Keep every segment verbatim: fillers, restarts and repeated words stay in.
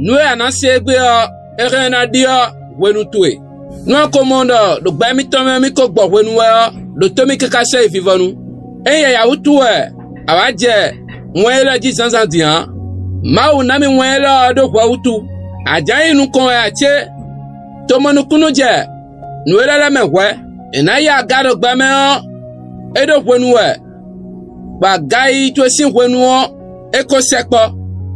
Nǔ e a nǎ se égbé ɔ́, é hɛn ná ɖyɔ́ hwenu towe. Nú a ko mɔ ɖɔ ɖo gbɛ mitɔn mɛ mì ko gbɔ hwenu wɛ ɔ́, ɖǒ tó mì káká sɔ́ yi vivɔnu. Ényí yǎyá wútu wɛ a wǎ jɛ wɛn élɔ́ jí zǎnzǎn din ǎ, Mawu ná mì wɛn élɔ́ ɔ́ ɖó hwɛ wútu. A jǎn yi nukɔn wɛ ǎ cé? Tomɔnukúnnú jɛ nǔ élɔ́ lɛ́ɛ mɛ hwɛ̌. È nǎ yi aga ɖo gbɛ mɛ ɔ́, é ɖó hwenu wɛ, bɔ aga e yi towe sín hwenu ɔ́, é ko sɛkpɔ́.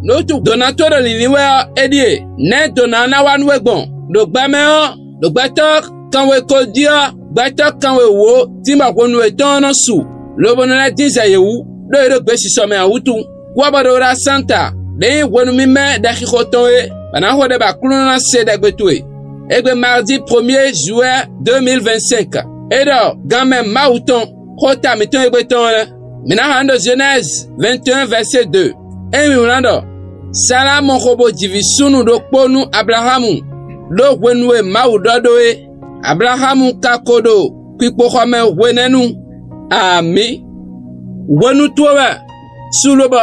Nǔ wútu dǒná towe ɖo lǐnlín wɛ ɔ́, é ɖíe: nɛ̌ dǒná ɔ́ ná wa nú we gbɔn? Ɖo gbɛ mɛ ɔ́, ɖo gbɛtɔ́ kanwe ko jí ɔ́, gbɛtɔ́ kanwe wǒ tínbɔ hwenu yětɔn ɔ́ nɔ su, lobo nɔ lɛ́ dín zɛ yě wú, ɖó yě ɖo gbesisɔ mɛ ǎ wútu. Kú ɔ́ bɔ ɖo Santa, ɖě nyí hwenu mímɛ́ ɖɛxixo tɔn é, bɔ nǎ xo ɖɛ bɔ Aklúnɔ ná se ɖɛgbe towe. Égbé mardi promyé juwɛ́ deux mille vingt-cinq, é ɖɔ ganmɛ Mawu tɔn, xó ta mǐtɔn e gbé tɔn ɔ́ nɛ́. Mǐ ná xa nǔ ɖo Jenɛ́zi vɛ̌nte-un vɛ̌se dó. Ényí mǐ wlán ɖɔ: Salá mɔ xo bó ji vǐ súnnu ɖokpó nú Ablaxámu ɖó hwenu e Mawu ɖɔ ɖó é. Ablaxámu ka ko ɖo kpikpoxɔ mɛ hwenɛ́nu. Amǐ. Hwenu towe wɛ su lobɔ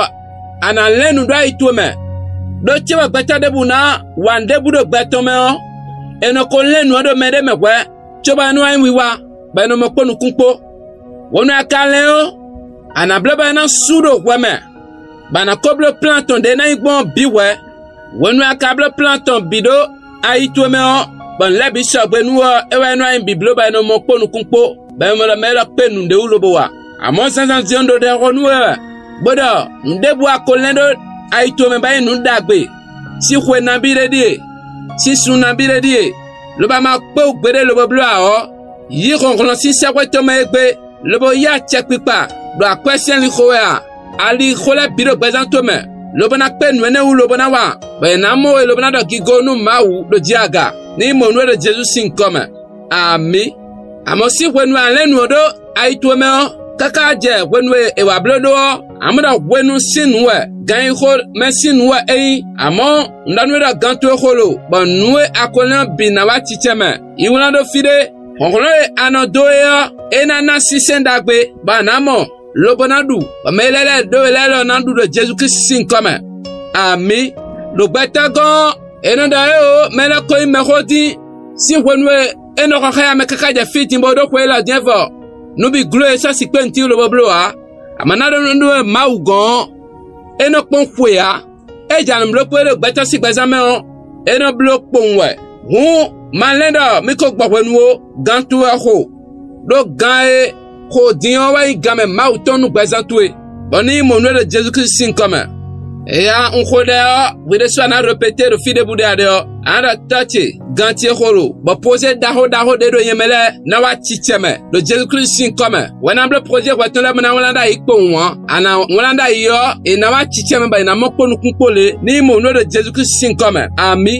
a nǎ lɛ́n nǔ ɖó ayi towe mɛ. Ɖó céwɛ gbɛtɔ́ ɖěbǔ ná wa nǔ ɖěbǔ ɖo gbɛ tɔn mɛ ɔ́, è nɔ ko lɛ́n nǔ ɔ́ ɖo mɛɖé mɛ hwɛ̌, cóbɔ é nɔ wá nyí wiwa, bɔ è nɔ mɔ kpó nukún kpó. Hwenu e a ka lɛ́n ɔ́, a nǎ bló bɔ é ná sú ɖo hwɛ mɛ, bɔ a nǎ ko bló plán tɔn ɖě ná nyí gbɔn ɔ́ bǐ hwɛ̌. Hwenu e a ka bló plán tɔn bǐ ɖó ayi towe mɛ ɔ́, bɔ nǔ lɛ́ɛ bǐ sɔgbe nú we ɔ́, é wɛ é nɔ wá nyí bǐbló bɔ è nɔ mɔ kpó nukún kpó, bɔ è nɔ mɔ ɖɔ mɛ élɔ́ kpé nǔɖé wú lobo wa. Amɔ̌, zǎnzǎn din ɔ́, un ɖo ɖɛ xo nú we wɛ, bó ɖɔ nǔ ɖěbǔ a ko lɛ́n ɖó ayi towe mɛ bɔ é nyí nǔ ɖagbe, sín xwe nabí ɖé ɖíe, sín sun nabí ɖé ɖíe, lobo a ma kpé wú gbeɖé lobo bló ǎ ɔ́, yí hlɔ̌nhlɔ́n sín sɛ́xwé tɔn mɛ égbé, lobo yí acɛkpikpa ɖo akwɛ́ sɛ́n lixo wɛ a? Ali xó lɛ́ɛ bǐ ɖo gbɛzán towe mɛ, lobo ná kpé nǔ énɛ́ wú lobo ná wa, bɔ è nǎ mɔ we lobo ná ɖɔ gigo nú Mawu ɖo jǐ aga, ní yi mɔ nǔ e ɖo Jezu sín nyǐkɔ mɛ. Amǐ. Amɔ̌ sín hwenu e a lɛ́n nǔ ɔ́ ɖó ayi towe mɛ ɔ́, káká jɛ hwenu e è wǎ bló ɖó ɔ́, a mɔ ɖɔ hwenu sín nǔ wɛ, gannixo mɛ sín nǔ wɛ é nyí. Amɔ̌, un ɖɔ nú we ɖɔ gan towe xo lo, bɔ nǔ e a ko lɛ́n ɔ́ bǐ ná wá cicɛ mɛ. Yi wlán ɖó fí ɖé, hlɔ̌nhlɔ́n e a nɔ dó é ɔ́, é ná ná sínsɛ́n ɖagbe, bɔ a nǎ mɔ, lobo ná ɖu, bɔ mɛ e lɛ́ lɛ́ ɖó we lɛ́ɛ lɔ ná ɖu ɖo Jezu Klísu sín nyǐkɔ mɛ. Amǐ. Ɖo gbɛtɔ́ gɔ́n ɔ́, è nɔ ɖɔ éeǒ, mɛ élɔ́ ko nyí mɛxó dín sín hwenu e é nɔ xɔ xá ya mɛ káká jɛ fí din bó ɖó xwe élɔ́ jɛ́n vɔ nǔ bǐ gló e sɔ́ sikpéntín lobo bló ǎ. Amɔ̌ ná ɖó nú we Mawu gɔ́n ɔ́, é nɔ kpɔ́n xwe ǎ. É jɛ anɔ̌ bló kpó é ɖo gbɛtɔ́ sín gbɛzán mɛ ɔ́, é nɔ bló kpowun wɛ. Hǔn, ma lɛ́n ɖɔ mì ko gbɔ hwenu ó, gan towe wɛ xo, ɖó gan e xo din ɔ́ wɛ nyí ganmɛ Mawu tɔn nú gbɛzán towe, bɔ ní yi mɔ nǔ e ɖo Jezu Klísu sín nyǐkɔ mɛ. Eya un xo ɖɛ ɔ́, hwi ɖésú a nǎ rɛpɛtɛ ɖo fí ɖěbǔ ɖe a ɖe ɔ́, a nǎ ɖɔ tɔ́ ce, gan ce xo lo, bɔ pozé ɖaxó ɖaxó ɖé ɖo nyɛ mɛ lɛ́ɛ ná wá cicɛ mɛ ɖo Jezu Klísu sín nyǐkɔ mɛ. Wɛ ná bló pozé hwɛtɔn lɛ́ɛ bó ná wlán ɖ'ayǐ kpowun ǎ. A nǎ wlán ɖ'ayǐ ɔ́, è nǎ wá cicɛ mɛ bɔ è nǎ mɔ kpó nukún kpó lě, ní yi mɔ nǔ e ɖo Jezu Klísu sín nyǐkɔ mɛ. Amǐ.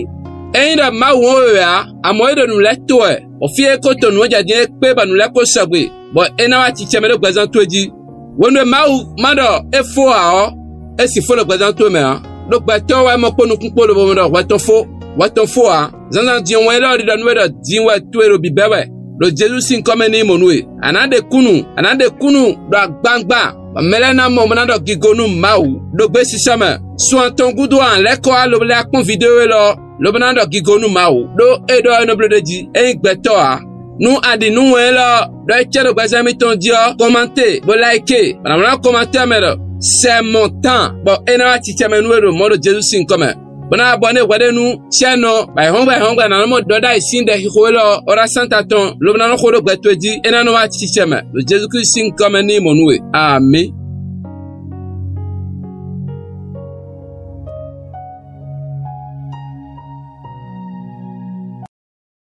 Ényí ɖɔ Mawu wɔn we wɛ ǎ, amɔ̌ é ɖo nǔ lɛ́ɛ to wɛ, bɔ fí e é ko to nǔ ɔ́ jɛ din é kpé bɔ nǔ lɛ́ɛ ko sɔgbe, bɔ é ná wá cicɛ mɛ ɖó gbɛzán towe jí. Hwenu e Mawu ma ɖɔ é fó ǎ ɔ́, é sixú ɖo gbɛzán towe mɛ ǎ. Ɖó gbɛtɔ́ wɛ mɔ kpó nukún kpó lobo ɖɔ hwɛ tɔn fó, hwɛ tɔn fó ǎ. Zǎnzǎn din ɔ́ wɛn élɔ́ ɖiɖɔ nú we ɖɔ din wɛ towe ɖo bǐbɛ́ wɛ, ɖo Jezu sín nyǐkɔ mɛ ní yi mɔ nú we. A nǎ ɖe kúnnu, a nǎ ɖe kúnnu ɖo agbawungba, bɔ mɛ lɛ́ɛ ná mɔ bó ná ɖɔ gigo nú Mawu. Ɖo gbesisɔ mɛ, sun atɔn gúdo ɔ́, a nǎ lɛ́ kɔ wá lobo lɛ́ wá kpɔ́n vidéo élɔ́, lobo ná ɖɔ gigo nú Mawu, ɖó é ɖɔ é nɔ bló ɖ'é jí. É nyí gbɛtɔ́ ǎ. Nú a ɖi nǔ wɛn élɔ́ ɔ́, ɖɔ é cɛ ɖo gbɛzán mitɔn jí ɔ́, kɔmante, bó láyike, bɔ nǎ wlán kɔmantɛ́ mɛ ɖɔ: Sɛ mɔ tán, bɔ é ná wá cicɛ mɛ nú we ɖo mɔ̌ ɖo Jezu sín nyǐkɔ mɛ, bó ná wá bɔ nú hwɛɖénu, sɛ́nɔ, bɔ ayǐhɔ́ngbe ayǐhɔ́ngbe a nǎ nɔ mɔ ɖɔ ɖ'ayǐ sín ɖɛxixo élɔ́ ɔ́, ɔ́ ɖo asán ta tɔn, lobo ná nɔ xo ɖó gbɛ towe jí, é ná nɔ wá cicɛ mɛ, ɖo Jezu Klísu sín nyǐkɔ mɛ ní yi mɔ nú we. Amǐ.